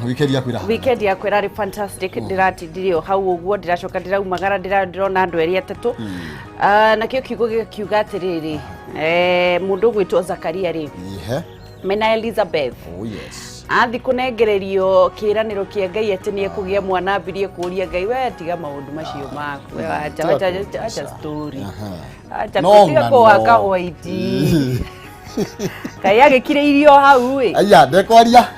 Weekend yaku ĩrahana? Weekend yakwa ĩrarĩ fantastic. Ndĩratindire o hau ũguo, ndĩracoka ndĩraumagara, ndĩrona andũ erĩ atatũ. Ah, nakĩo kiugo gĩkiuga atĩrĩrĩ, mũndũ ũgwĩtwo Zakaria rĩ, Ihe. mena Elizabeth, Oh yes. athi kũnengererio kĩĩranĩro kĩa Ngai atĩ nĩ ekũgĩa mwana, ambirie kũũria Ngai, we tiga maũndũ macio maku, we acha, Tiga acha, kũndusha. acha story. Aha. Acha No tiga ng'ano. kũhaka white. Ngai agĩkire irio hau ĩ. Aya, ndekwaria.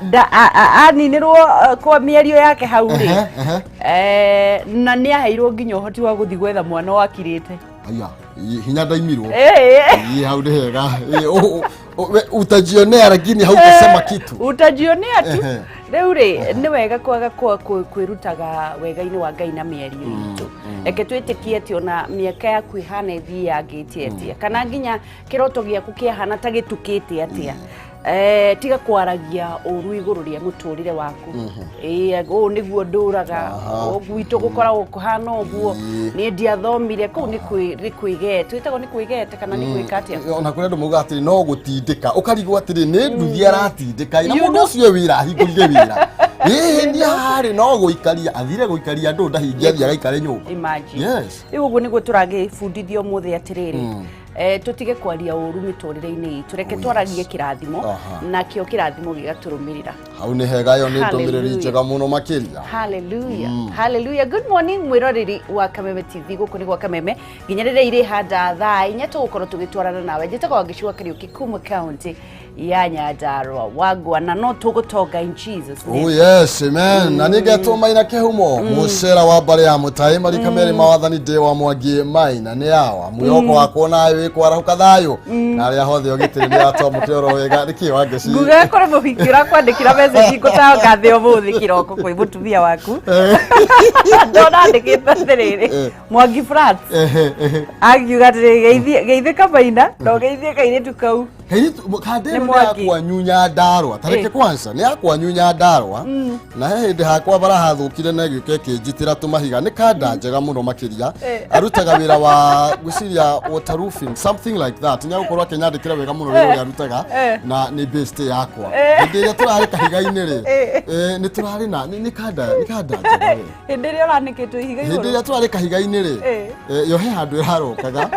Aninĩrwo kwa mĩario yake hau rĩ, Ehe, ehe. Na nĩ aheirwo nginya ũhoti wa gũthiĩ gwetha mwana wakirĩte. Aya, hinya ndaimirwo. Eh. Ii, hau nĩ hega. Ii, we, utajionea lakini hautasema kitu. Utajionea tu. Rĩu rĩ, nĩ wega kwaga kwĩrutaga wega-inĩ wa Ngai na mĩario itũ. Reke twĩtĩkie atĩ ona mĩaka yaku ĩhana ĩthiangĩte atĩa, kana nginya kĩroto gĩaku kĩahana ta gĩtukĩte atĩa, tiga kwaragia ũru igũrũ rĩa mũtũrĩre waku. Ĩĩ, ũũ nĩguo ndũraga. Gwitũ gũkoragwo kũhana ũguo. Niĩ ndiathomire kũu, nĩ kwĩgete, twĩtagwo nĩ kwĩgete kana nĩ gwĩka atĩa? Ona kũrĩ andũ maugaga atĩrĩ, no gũtindĩka, ũkarigwo atĩrĩ, nĩ nduthi aratindĩka na You mũndũ ũcio wĩra ahingũrire wĩra ĩĩ nĩ harĩ no gũikaria athire gũikaria andũ, ndahingia athiĩ agaikare nyũmba. Imagine. Yes. Rĩu ũguo nĩguo tũragĩbundithio ũmũthĩ atĩrĩrĩ, tũtige kwaria ũru mĩtũrĩre-inĩ itũ, reke Oh, yes. twaragie kĩrathimo, nakĩo kĩrathimo gĩgatũrũmĩrĩra. Hau nĩ hega, ĩyo nĩ ndũmĩrĩri Hallelujah. njega mũno makĩria. Hallelujah. Hallelujah. Good morning mwĩroreri wa Kameme TV, gũkũ nĩ gwa Kameme nginya rĩrĩa irĩhanda thaa 4 tũgũkorwo tũgĩtwarana nawe. Njĩtagwo Wangĩci wa Kariũki kuma kaunti ya Nyandarua wangwa, na no tũgũtonga in Jesus name. Oh yes, amen. Na nĩngetwo Maina Kĩhumo, mũcera wa mbarĩ ya mũtaĩ, marika merĩ mawathani, ndĩ wa Mwangi Maina nĩ awa mwĩhoko wakwa nawe wĩ kwarahũka thayũ na arĩa hothe ũgitĩri nĩ atwamũkĩra oro wega. Nĩkĩ Wangeci? Nguga kũrĩ mũhiki ũrakwandĩkĩra message ngũtanga thĩ ũmũthĩ kĩroko kwĩ mũtumia waku, ndona andĩkĩte atĩrĩrĩ, Mwangi Flats, angiuga atĩrĩrĩ, geithĩka Maina na ũgeithie kairĩtu kau. Kairĩtu kandĩro Nĩ nĩ Mwangi. yakwa Nyandarua tareke kwanza nĩ yakwa Nyandarua, na he hĩndĩ hakwa bara hathũkire na ĩgĩũka ĩkĩnjitĩra tũmahiga. Nĩ kanda njega mũno makĩria. Arutaga wĩra wa gwĩciria waterroofing, something like that. Nĩ agũkorwo akĩnyandĩkĩra wega mũno wĩra ũrĩa arutaga. Na nĩ best yakwa. Hĩndĩ ĩrĩa tũrarĩ kahiga-inĩ rĩ, nĩ tũrarĩ na nĩ kanda njega we. Hĩndĩ ĩrĩa ũranĩkĩtwo ihiga Hĩndĩ igũrũ. ĩrĩa tũrarĩ kahiga-inĩ rĩ, yo he handũ ĩrarokaga,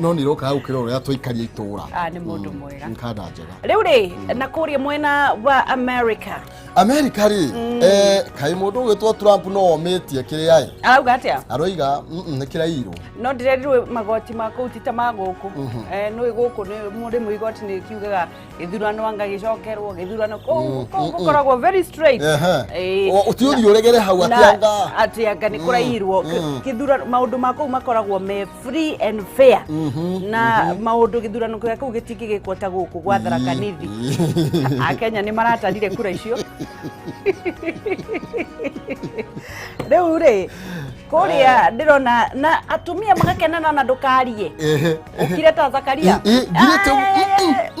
no nĩ ĩrokaga gũkĩra ũrĩa twaikaria itũra. Ah, nĩ mũndũ mwega. Nĩ kanda njega. Rĩu rĩ, na kũrĩa mwena wa America? America rĩ, kaĩ mũndũ ũgwĩtwo Trump no omĩtie kĩrĩa ĩ. Arauga atĩa? Aroiga, nĩ kĩrairwo. No ndĩrerirwo magoti ma kũu ti ta ma gũkũ. Nĩ gũkũ nĩ rĩmwe igoti nĩ kiugaga gĩthurano anga gĩcokerwo gĩthurano, kũu gũkoragwo very straight. Ti ũthiĩ ũregere hau Na atĩ anga atĩ anga nĩ kũrairwo gĩthurano. Maũndũ ma kũu makoragwo me free and fair na maũndũ gĩthurano kĩa kũu gĩtingĩgĩkwo ta gũkũ gwa Tharaka Nithi. Akenya nĩ maratarire kura icio. Rĩu rĩ, kũrĩa ndĩrona na atumia magakenana na ndũkarie. Ũkire ta Zakaria. Ngirĩte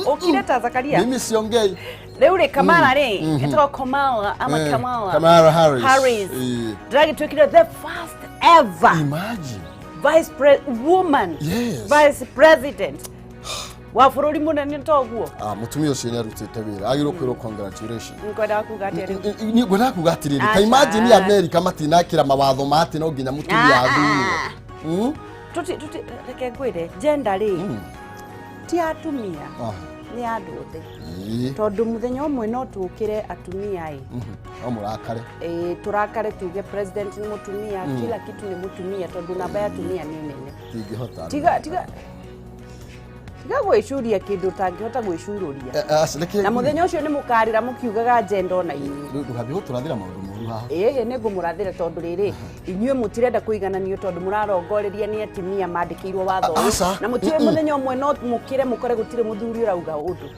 Ũkire ta Zakaria. Mimi siongei. Rĩu rĩ, Kamala rĩ, ĩtagwo Kamala ama Kamala Kamala Harris. Harris ndĩragĩtuĩkire the first ever Imagine. vice woman vice president wa bũrũri mũnene toguo. Ah, mũtumia ũcio nĩ arutĩte wĩra, agĩrĩirwo kwĩrwo congratulations. Ngwendaga kuga atĩa rĩu? Niĩ ngwendaga kuga atĩrĩrĩ, ta Aca. imagine America matinakĩra mawatho ma atĩ no nginya mũtumia Ah, athurwo. Tuti reke ngwĩre, gender rĩ, ti atumia, nĩ andũ othe, tondũ mũthenya ũmwe no tũkĩre atumia ĩ. No mũrakare. Ĩ, tũrakare tuge president nĩ mũtumia, kila kitu nĩ mũtumia, tondũ namba ya atumia nĩ nene. Tingĩhota. Tiga tiga gwĩcuria kĩndũ ũtangĩhota gwĩcurũria. Aca, reke Na mũthenya ũcio nĩ mũkarĩra mũkiugaga gender ona inyuĩ. Rĩu ndũgathiĩ gũtũrathĩra maũndũ moru haha. Ĩhĩ, nĩ ngũmũrathĩra, tondũ rĩrĩ, inyuĩ mũtirenda kũigananio tondũ mũrarongoreria nĩ atumia mandĩkĩirwo watho ũyũ. Aca. Na mũtiũĩ mũthenya ũmwe no mũkĩre mũkore gũtirĩ mũthuri ũrauga ũndũ.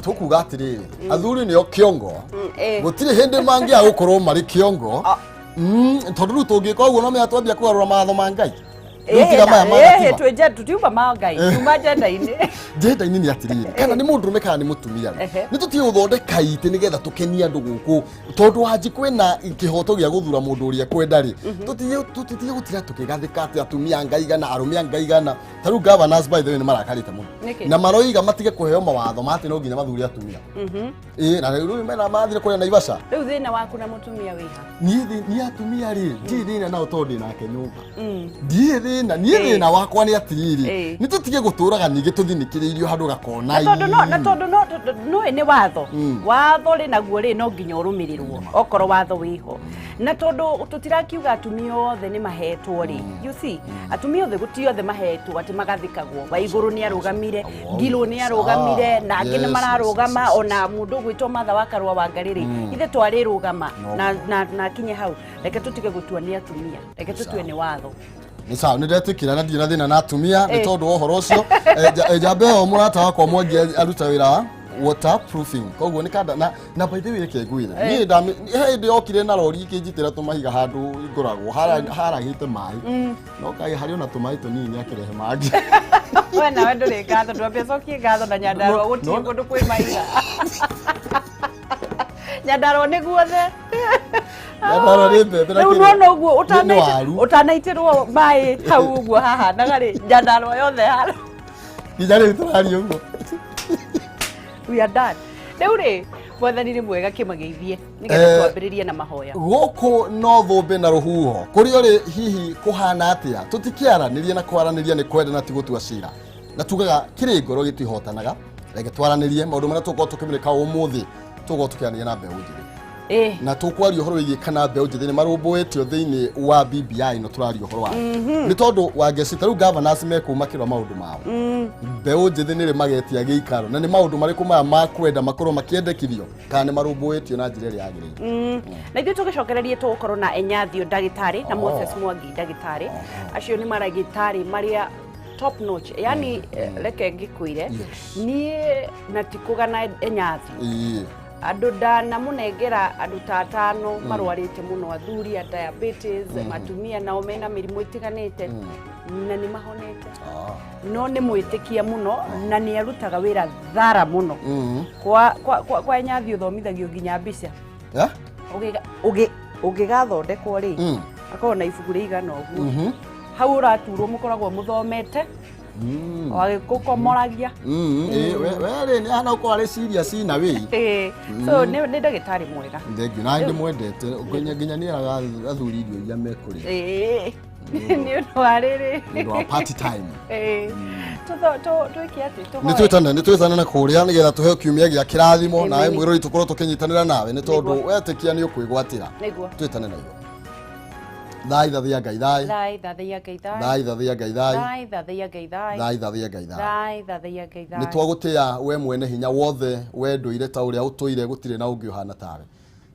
Tũkuga atĩrĩrĩ, athuri nĩo kĩongo. Ĩ. Gũtirĩ hĩndĩ mangĩaga gũkorwo marĩ kĩongo. Ah. Tondũ rĩu tũngĩka ũguo no menya twambia kũgarũra mawatho ma Ngai. Rĩu tiga maya ma gatiba. Twĩ tutiuma ma Ngai, tuma njenda-inĩ. Njenda-inĩ nĩ atĩrĩrĩ, kana nĩ mũndũrũme kana nĩ mũtumia rĩ, nĩ tũtige gũthondeka itĩ nĩgetha tũkenie andũ gũkũ, tondũ wanji kwĩna kĩhoto gĩa gũthura mũndũ ũrĩa ekwenda rĩ, tũtige gũtira tũkĩgathĩka atĩ atumia anga igana, arũme anga igana. Ta rĩu governors, by the way, nĩ marakarĩte mũno. Nĩkĩ? Na maroiga matige kũheo mawatho ma atĩ no nginya mathure atumia. Ĩĩ, na rĩu mena mathire kũrĩa Naivasha. Rĩu thĩna waku na mũtumia wĩha? Niĩ atumia rĩ, ndirĩ thĩna nao tondũ ndĩ nake nyũmba, ndirĩ thĩna niĩ. Thĩna wakwa nĩ atĩrĩrĩ, nĩ tũtige gũtũraga ningĩ tũthinĩkĩrĩirio handũ gakona. Na tondũ no na tondũ no nũĩ nĩ watho, watho rĩ naguo rĩ, no nginya ũrũmĩrĩrwo okorwo watho wĩho, na tondũ tũtirakiuga atumia othe nĩ mahetwo rĩ, you see, atumia othe gũti othe mahetwo atĩ magathikagwo. Waigũrũ nĩ arũgamire, Ngirũ nĩ arũgamire, na angĩ nĩ mararũgama, ona mũndũ ũgwĩtwo Martha wa Karũa wa Ngarĩ rĩ, ithe twarĩrũgama na akinye hau. Reke tũtige gũtua nĩ atumia, reke tũtue nĩ watho. Nĩ sawa, nĩ ndetĩkĩra na ndirĩ na thĩna na atumia nĩ Eh. tondũ wa ũhoro ũcio. Njambe ĩyo mũrata wakwa Mwangi aruta wĩra wa waterproofing, koguo nĩ kanda na by the way, reke ngwĩre, niĩ he hĩndĩ yokire na rori ikĩnjitĩra tũmahiga handũ ngoragwo haragĩte maĩ, no kaĩ harĩ ona tũmaĩ tũnini akĩrehe mangĩ. We nawe ndũrĩ ngatho, ndwambe ũcokie ngatho na Nyandarũa gũtirĩ kũndũ kwĩ mahiga. Nyandarũa nĩ guothe. Nyandarũa nĩ mbembe na Rĩu kĩrĩa. nona ũguo Nĩ waru. ũtanaitĩrwo maĩ hau ũguo hahanaga rĩ, Nyandarũa yothe hana. Nginya rĩu tũraria ũguo. We are done. Rĩu rĩ, Mwathani nĩ mwega, kĩmageithie nĩgetha twambĩrĩrie na mahoya. Gũkũ no thũmbĩ na rũhuho kũrĩa ũrĩ, hihi kũhana atĩa? Tũtikĩaranĩria na kwaranĩria nĩ kwenda na ti gũtua cira, na tugaga kĩrĩ ngoro gĩtihotanaga. Reke twaranĩrie maũndũ marĩa tũgũkorwo tũkĩmũrĩka ũmũthĩ. Tũgũkorwo tũkĩaranĩria na mbeũ njĩthĩ na tũkwaria ũhoro wĩgiĩ kana mbeũ njĩthĩ nĩ marũmbũĩtio thĩinĩ wa BBI. No tũraria ũhoro wa nĩ tondũ wa ngeci, ta rĩu governors mekũu makĩrora maũndũ mao, mbeũ njĩthĩ nĩ rĩ magetia gĩikaro, na nĩ maũndũ marĩkũ maya makwenda makorwo makĩendekithio, kana nĩ marũmbũĩtio na njĩra ĩrĩa yagĩrĩire. Na ithuĩ tũgĩcokererie tũgũkorwo na Enyathio ndagĩtarĩ na Moses Mwangi ndagĩtarĩ. Acio nĩ maragĩtarĩ marĩa top notch, yani reke ngĩkwĩre, niĩ na ti kũgana Enyathio, andũ ndanamũnengera andũ ta atano marwarĩte mũno, athuri a diabetes, atumia nao mena mĩrimũ ĩtiganĩte, na nĩ mahonete. No nĩ mwĩtĩkia mũno na nĩ arutaga wĩra thara mũno. Kwa Enyathi ũthomithagio nginya mbica. Ũngĩgathondekwo rĩ, akorwo na ibuku rĩigana ũguo hau ũraturwo, mũkoragwo mũthomete agĩkũkomoragia. We rĩ, nĩ hana ũkorwo arĩ serious na wĩ. Ĩĩ. So nĩ ndagĩtarĩ mwega. Thank you, na ndĩmwendete nginya nĩ eraga athuri irio iria mekũrĩa. Ĩĩ, nĩ ũndũ wa rĩrĩ. Nĩ ũndũ wa party time. Ĩĩ. Twĩke atĩ nĩ tũhoe. Twĩtane na kũrĩa nĩgetha tũheo kiumia gĩa kĩrathimo nawe Amen. mwĩrori tũkorwo tũkĩnyitanĩra nawe nĩ tondũ wetĩkia nĩ ũkwĩgwatĩra. Nĩguo. Twĩtane na igũrũ. Thai thathia Ngai thai. Thai thathaiya Ngai thai. Thai thathia Ngai thai. Thai thathaiya Ngai thai. Thai thathia Ngai thai. Thai thathaiya Ngai thai. Nĩ twagũtĩa we mwene hinya wothe, we ndũire ta ũrĩa ũtũire, gũtirĩ na ũngĩ ũhana tawe.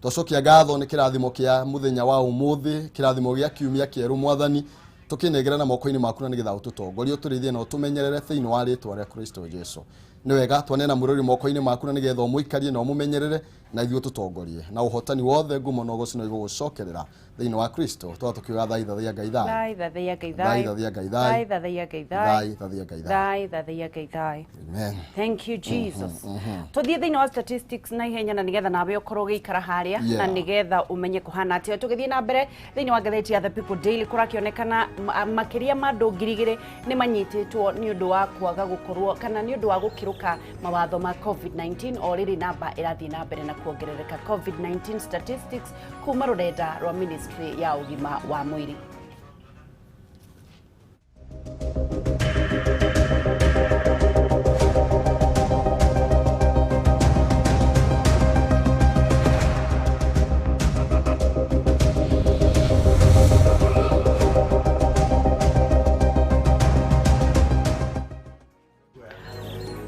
Twacokia ngatho nĩ kĩrathimo kĩa mũthenya wa ũmũthĩ, kĩrathimo gĩa kiumia kĩerũ. Mwathani, tũkĩnengerana moko-inĩ maku na nĩgetha ũtũtongorie, ũtũrĩithie na ũtũmenyerere thĩinĩ wa rĩtwa rĩa Kristo Jesu. Nĩ wega twanena mwĩrori moko-inĩ maku na nĩgetha ũmũikarie na ũmũmenyerere na ithuĩ ũtũtongorie na ũhotani wothe, ngumo na ũgoci no igũgũcokerera thĩinĩ wa Kristo. Twa tũkiuga thai thathia Ngai thai. Thai thathaiya Ngai thai thai. Thathia Ngai thai thai. Thathaiya Ngai thai. Thai thathia Ngai thai. Thai thathaiya Ngai thai. Amen. Thank you, Jesus. Tuthiĩ thĩinĩ wa statistics na ihenya na nĩgetha nawe ũkorwo ũgĩikara harĩa na nĩgetha ũmenye kũhana atĩa. Tũgĩthiĩ na mbere thĩinĩ wa ngathĩti ya The People Daily, kũrakĩonekana makĩria ma andũ 2000 nĩ manyitĩtwo nĩ ũndũ wa kwaga gũkorwo kana nĩ ũndũ wa gũkĩrũka mawatho ma COVID-19, o rĩrĩ namba ĩrathiĩ na mbere na kuongerereka. COVID-19 statistics kuma rũrenda rwa Ministry ya Ũgima wa Mwĩrĩ.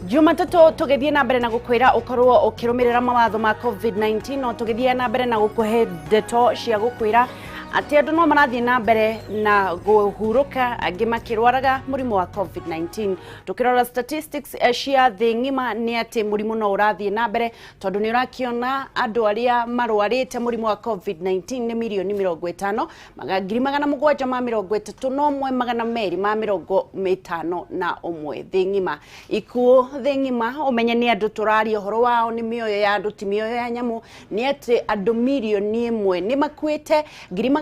Jumatatũ tũgĩthiĩ na mbere na gũkwĩra ũkorwo ũkĩrũmĩrĩra mawatho ma COVID-19, no tũgĩthiĩ na mbere na gũkũhe ndeto cia gũkwĩra Atĩ andũ no marathiĩ na mbere na kũhurũka, angĩ makĩrwaraga mũrimũ wa COVID-19. Tũkĩrora statistics cia thĩ ng'ima nĩ atĩ mũrimũ no ũrathiĩ na mbere, tondũ nĩ ũrakĩona andũ arĩa marwarĩte mũrimũ wa COVID-19 nĩ 50,000,000 731,251 thĩ ng'ima. Ikuũ thĩ ng'ima, ũmenye nĩ andũ tũraria ũhoro wao, nĩ mĩoyo ya andũ, ti mĩoyo ya nyamũ, nĩ atĩ andũ 1,000,000 nĩ makuĩte,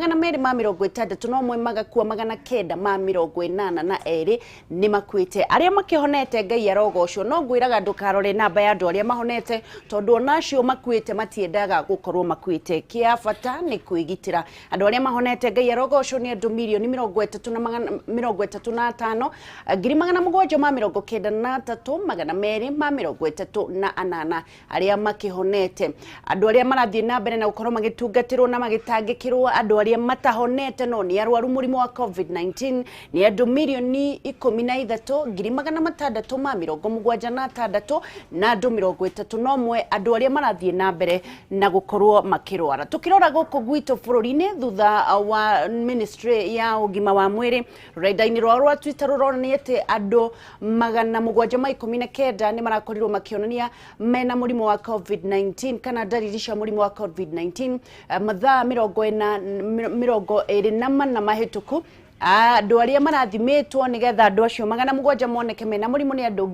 261,000 magakua, 982 nĩ makuĩte. Arĩa makĩhonete Ngai arogocwo, no ngwĩraga ndũkarore namba ya andũ arĩa mahonete, tondũ onacio makuĩte matiendaga gũkorwo makuĩte. Kĩa bata nĩ kwĩgitĩra. Andũ arĩa mahonete Ngai arogocwo nĩ andũ 35,000,793 793,238 arĩa makĩhonete. Andũ arĩa marathiĩ na mbere na gũkorwo magĩtungatĩrwo na magĩtangĩkĩrwo, andũ arĩa matahonete no nĩ arwaru mũrimũ wa COVID-19 nĩ andũ 13,676 na andũ 31 andũ arĩa marathiĩ na mbere na gũkorwo makĩrwara. Tũkĩrora gũkũ gwitũ bũrũri-inĩ, thutha wa ministry ya ũgima wa mwĩrĩ, rũrenda-inĩ rwao rwa Twitter rũronania atĩ andũ 719 nĩ marakorirwo makĩonania mena mũrimũ wa COVID-19 kana ndariri cia mũrimũ wa COVID-19 mathaa 24 mahĩtũku. Andũ arĩa marathimĩtwo nĩgetha andũ acio 700 moneke mena mũrimũ nĩ andũ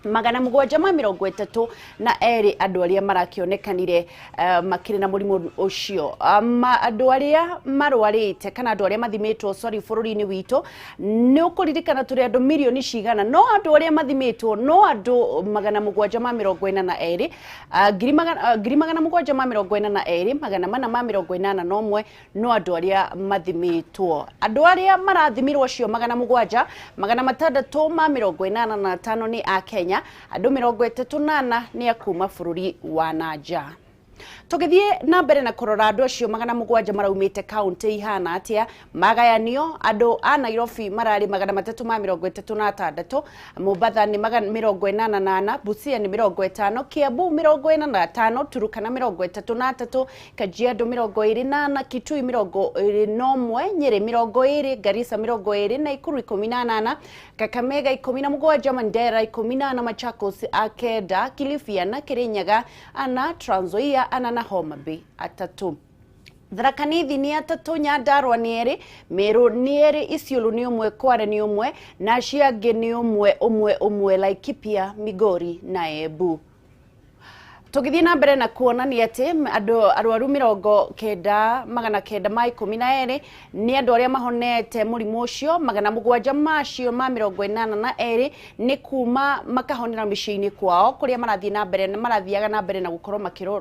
4,732 andũ arĩa marakĩonekanire makĩrĩ na mũrimũ ũcio. Andũ arĩa marwarĩte kana andũ arĩa mathimĩtwo, sorry, bũrũri-inĩ witũ nĩ ũkũririkana tũrĩ andũ mirioni cigana, no andũ arĩa mathimĩtwo no andũ 742, 742 481 no andũ arĩa mathimĩtwo. Andũ arĩa marathimirwo acio 700, 685 nĩ a Kenya, andũ 34 nĩ a kuma bũrũri wa nanja. Tũgĩthiĩ na mbere na kũrora andũ acio 700 maraumĩte kaunti ihana atĩa, magayanio andũ a Nairobi mararĩ 336, Mombatha nĩ 84, Busia nĩ 50, Kiambu 45, Turukana 33, Kajiado 24, Kitui 21, Nyeri 20, Garissa 20, Nakuru 18, Kakamega 17, Mandera 14, Machakos 9, Kilifi 4, Kirinyaga 4, Trans Nzoia 4 na Homa Bay 3. Tharaka Nithi nĩ 3, Nyandarua nĩ 2, Meru nĩ 2, Isiolo nĩ 1, Kware nĩ 1 na acio angĩ nĩ 1 1 1, Laikipia, Migori na Embu. Tũgĩthiĩ na mbere na kuonania atĩ andũ arwaru 9,912 nĩ andũ arĩa mahonete mũrimũ ũcio, 700 macio ma 82 nĩ kuma makahonera mĩciĩ-inĩ kwao kũrĩa marathiĩ na mbere na marathiaga na mbere na gũkorwo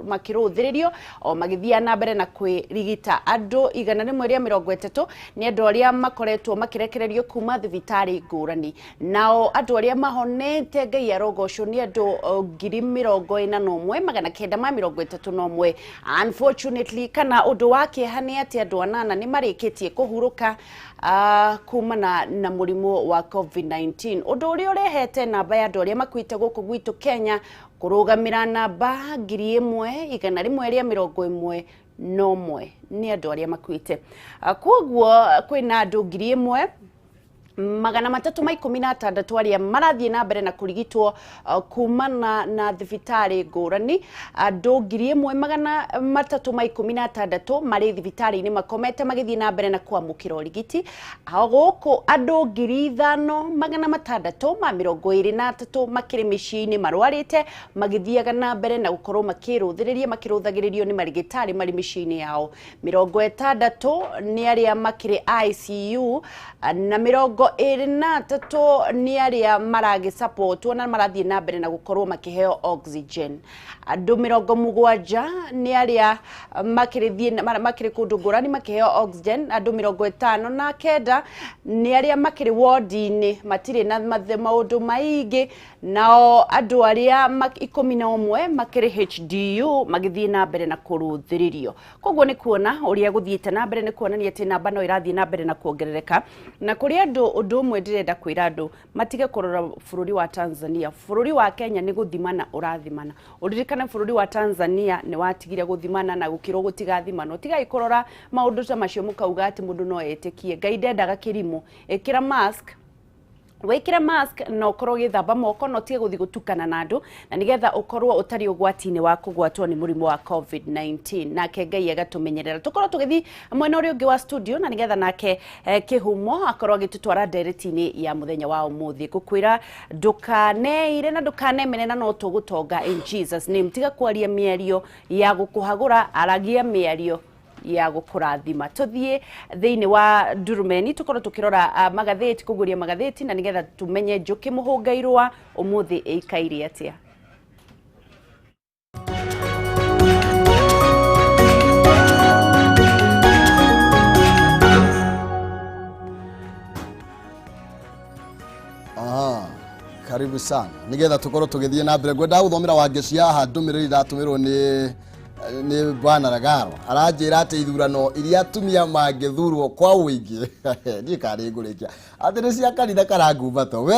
makĩrũthĩrĩrio o magĩthiaga na mbere na kwĩrigita. Andũ 130 nĩ andũ arĩa makoretwo makĩrekererio kuma thibitarĩ ngũrani. Nao andũ arĩa mahonete Ngai arogocwo nĩ andũ 41,931. Unfortunately, kana ũndũ wa kĩeha nĩ atĩ andũ 8 nĩ marĩkĩtie kũhurũka kumana na mũrimũ wa COVID-19. Ũndũ ũrĩa ũrehete namba ya andũ arĩa makuĩte gũkũ gwitũ Kenya kũrũgamĩra namba 1,111 nĩ andũ arĩa makuĩte. Koguo kwĩna andũ 1,316 arĩa marathiĩ na mbere na kũrigitwo kumana na thibitarĩ ngũrani. Andũ 1,316 marĩ thibitarĩ-inĩ makomete magĩthiĩ na mbere na kwamũkĩra ũrigiti. Gũkũ andũ 5,623 makĩrĩ mĩciĩ-inĩ marwarĩte magĩthiaga na mbere na gũkorwo makĩrũthĩrĩria makĩrũthagĩrĩrio nĩ marigĩtarĩ marĩ mĩciĩ-inĩ yao. 60 nĩ arĩa makĩrĩ ICU na 23 nĩ arĩa maragĩsapotwo na marathiĩ na mbere na gũkorwo makĩheo oxygen. Andũ 70 nĩ arĩa makĩrĩ kũndũ ngũrani makĩheo oxygen. Andũ 59 nĩ arĩa makĩrĩ ward-inĩ matirĩ na maũndũ maingĩ. Nao andũ arĩa 11 makĩrĩ HDU magĩthiĩ na mbere na kũrũthĩrĩrio. Koguo nĩ kuona ũrĩa gũthiĩte na mbere nĩ kuonania atĩ namba no ĩrathiĩ na mbere na kuongerereka, na kũrĩ andũ Ũndũ ũmwe ndĩrenda kwĩra andũ matige kũrora bũrũri wa Tanzania. Bũrũri wa Kenya nĩ gũthimana ũrathimana. Ũririkane bũrũri wa Tanzania nĩ watigire gũthimana na gũkĩrwo gũtigathimanwo. Tigai kũrora maũndũ ta macio mũkauga atĩ mũndũ no etĩkie. Ngai ndendaga kĩrimũ. Ĩkĩra mask, wikire mask na ukorwo ũgĩthamba moko na ũtige gũthiĩ gũtukana na andũ, na nĩgetha ũkorwo ũtarĩ ũgwati-inĩ wa kũgwatwo nĩ mũrimũ wa COVID-19. Nake Ngai agatũmenyerera. Tũkorwo tũgĩthiĩ mwena ũrĩa ũngĩ wa studio na nĩgetha nake Kĩhumo akorwo agĩtũtwara ndereti-inĩ ya mũthenya wa ũmũthĩ. Ngũkwĩra ndũkaneire na ndũkanemene na no tũgũtonga in Jesus name. Tiga kwaria mĩario ya gũkũhagũra, aragia mĩario ya gũkũrathima. Tũthiĩ thĩinĩ wa ndurumeni tũkorwo tũkĩrora magathĩti, kũguũria magathĩti, na nĩgetha tũmenye njũkĩ mũhũnga irũa ũmũthĩ ĩikaire atĩa. Aha, karibu sana. Nigetha tukorwo tugithie na mbere, ngwenda guthomera Wangeci haha ndũmĩrĩri iratũmĩrwo nĩ bwana Ragaro. Aranjĩra atĩ ithurano iria atumia mangĩthurwo kwa ũingĩ, ndiĩ kana nĩ ngũrĩkia, atĩ nĩ cia kanitha kana ngumbato. We